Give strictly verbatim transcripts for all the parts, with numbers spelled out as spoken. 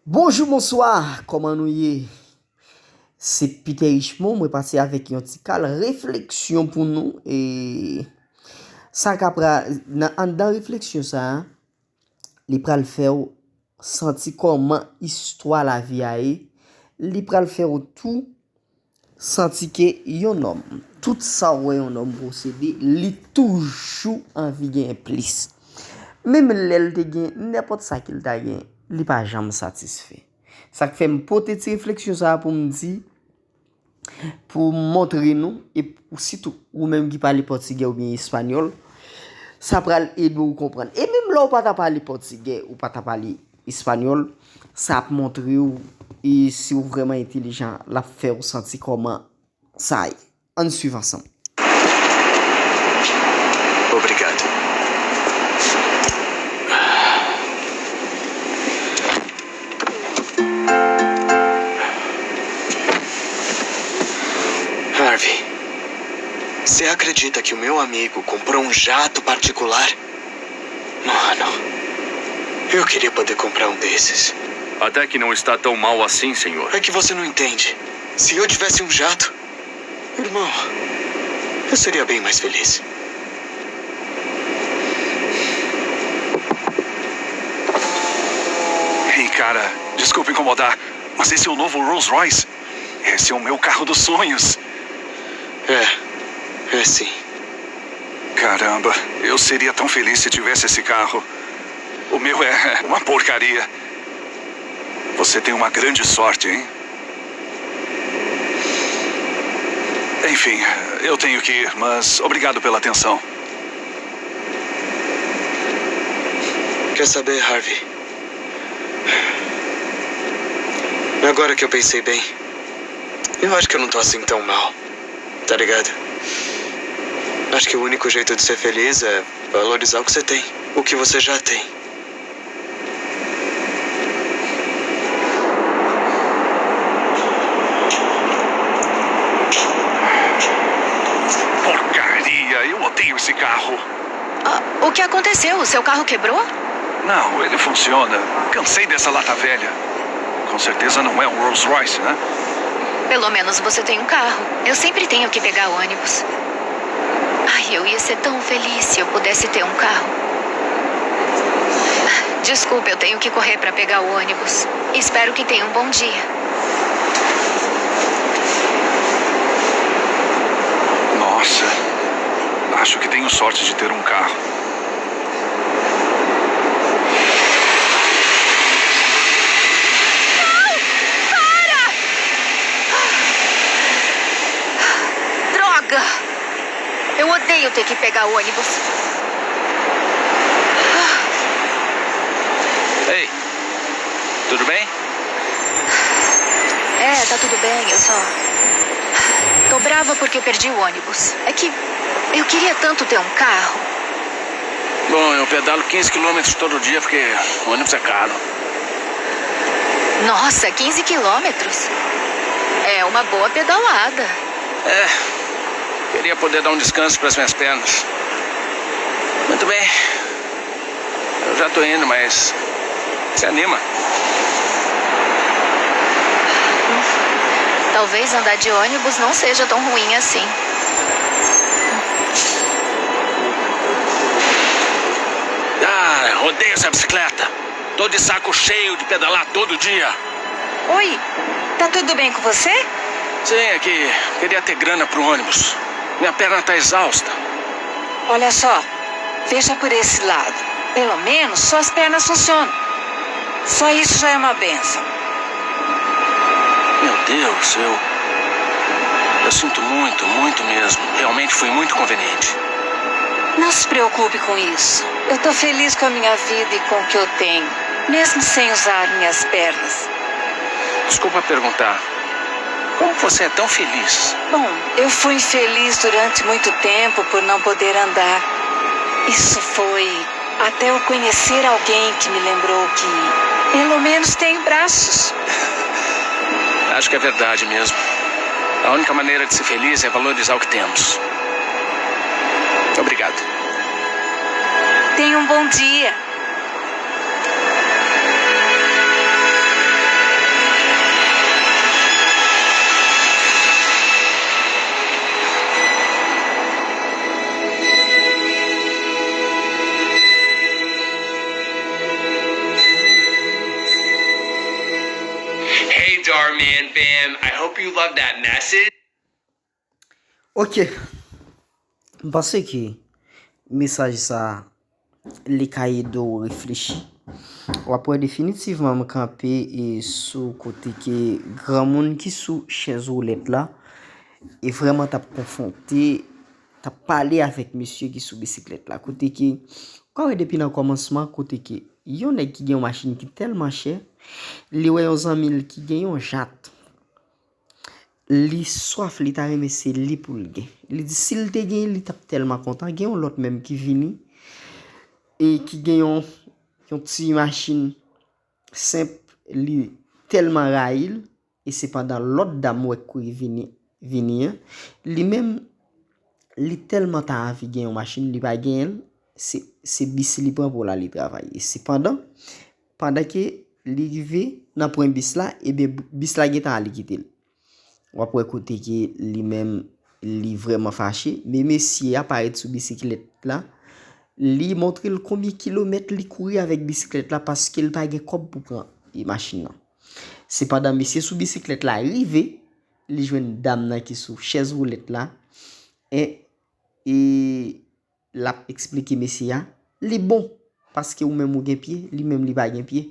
Bonjou, bonswa, kòman nou ye? Se Peter Richemond, mwen pase avèk yon ti kal refleksyon pou nou. E sa k ap ra-, nan, anndan refleksyon sa a, li pral fè w santi kòman istwa lavi a ye. Li pral fè w tou santi ke yon nonm, tout sa w wè yon nonm posede, li toujou anvi genyen plis. Menm lè l te gen nenpòt sa ke l ta gen, li pa janm satisfè. Sa k fè m pote ti refleksyon sa a pou m di, pou m montre nou, e pou sitou ou menm ki pale pòtigè oubyen espanyòl, sa pral ede w konprann. E menm lè w pa ta pale pòtigè, ou pa ta pale espanyòl, sa ap montre w, e si w vrèman entelijan, l ap fè w santi kòman sa ye. Ann swiv ansanm. Obrigado. Harvey, você acredita que o meu amigo comprou um jato particular? Mano, eu queria poder comprar um desses. Até que não está tão mal assim, senhor. É que você não entende. Se eu tivesse um jato, irmão, eu seria bem mais feliz. Ei, cara, desculpa incomodar, mas esse é o novo Rolls Royce? Esse é o meu carro dos sonhos. É, é sim. Caramba, eu seria tão feliz se tivesse esse carro. O meu é uma porcaria. Você tem uma grande sorte, hein? Enfim, eu tenho que ir, mas obrigado pela atenção. Quer saber, Harvey? Agora que eu pensei bem, eu acho que eu não tô assim tão mal, tá ligado? Acho que o único jeito de ser feliz é valorizar o que você tem, o que você já tem. Porcaria, eu odeio esse carro. Ah, o que aconteceu? O seu carro quebrou? Não, ele funciona. Cansei dessa lata velha. Com certeza não é um Rolls Royce, né? Pelo menos você tem um carro. Eu sempre tenho que pegar ônibus. Ai, eu ia ser tão feliz se eu pudesse ter um carro. Desculpa, eu tenho que correr para pegar o ônibus. Espero que tenha um bom dia. Nossa, acho que tenho sorte de ter um carro. Droga! Eu odeio ter que pegar ônibus. Ei, tudo bem? É, tá tudo bem, eu só. Tô brava porque perdi o ônibus. É que eu queria tanto ter um carro. Bom, eu pedalo quinze quilômetros todo dia porque ônibus é caro. Nossa, quinze quilômetros? É uma boa pedalada. É, queria poder dar um descanso para as minhas pernas. Muito bem, eu já tô indo, mas se anima. Talvez andar de ônibus não seja tão ruim assim. Ah, odeio essa bicicleta. Tô de saco cheio de pedalar todo dia. Oi, tá tudo bem com você? Sim, é que queria ter grana pro ônibus. Minha perna tá exausta. Olha só, veja por esse lado. Pelo menos suas pernas funcionam. Só isso já é uma benção. Meu Deus, eu. Eu sinto muito, muito mesmo. Realmente foi muito conveniente. Não se preocupe com isso. Eu tô feliz com a minha vida e com o que eu tenho, mesmo sem usar minhas pernas. Desculpa perguntar, como você é tão feliz? Bom, eu fui infeliz durante muito tempo por não poder andar. Isso foi até eu conhecer alguém que me lembrou que, pelo menos, tenho braços. Acho que é verdade mesmo. A única maneira de ser feliz é valorizar o que temos. Obrigado. Tenha um bom dia. Star Man fam. I hope you love that message. Ok. M panse ke mesaj sa a, li ka ede w reflechi. W ap wè definitivman m kanpe e sou kote ke granmoun ki sou chèz woulèt la e vrèman t ap konfwonte, t ap pale avèk mesye ki sou bisiklèt la. Kote ke, w ka wè depi nan kòmansman, kote ke yon nèg ki gen yon machin ki tèlman chè, li wè yon zanmi l ki gen yon jat. Li swaf, li ta renmen se li pou l gen. Li di si l te gen, li t ap tèlman kontan. Gen yon lòt menm ki vini e ki gen yon, yon ti machin senp, li tèlman rayi l, e sepandan lòt dam wè kouri vini, vini an, li menm, li tèlman ta anvi gen yon machin, li pa genyen l, se, se bis li pran pou l ale travay. E sepandan, pandan ke li rive nan pwen bis la, ebyen, bis la gentan ale kite l. W ap wè kote ke li menm, li vrèman fache, men mesye a parèt sou bisiklèt la, li montre l konbyen kilomèt li kouri avèk bisiklèt la paske l pa gen kòb pou pran e machin nan. Sepandan, mesye sou bisiklèt la rive, li jwenn dam nan ki sou chèz woulèt la, e, e l ap eksplike mesye a, li bon, paske ou menm ou gen pye, li menm li pa gen pye.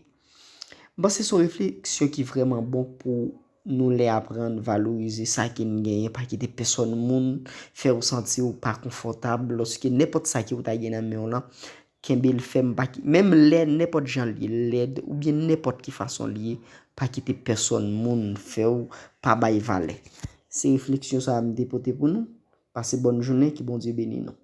M panse se yon refleksyon ki vrèman bon pou nou lè aprann valorize sa ke n genyen, pa kite pèsòn moun fè w santi w pa konfòtab lòske nenpòt sa ke w ta gen nan men w lan, kenbe l fèm, pa ki, menm lè nenpòt jan l ye lèd oubyen nenpòt ki fason l ye, pa kite pèsòn moun fè w pa bay valè. Se refleksyon sa a m te pote pou nou. Pase bòn jounen, ke Bondye beni nou.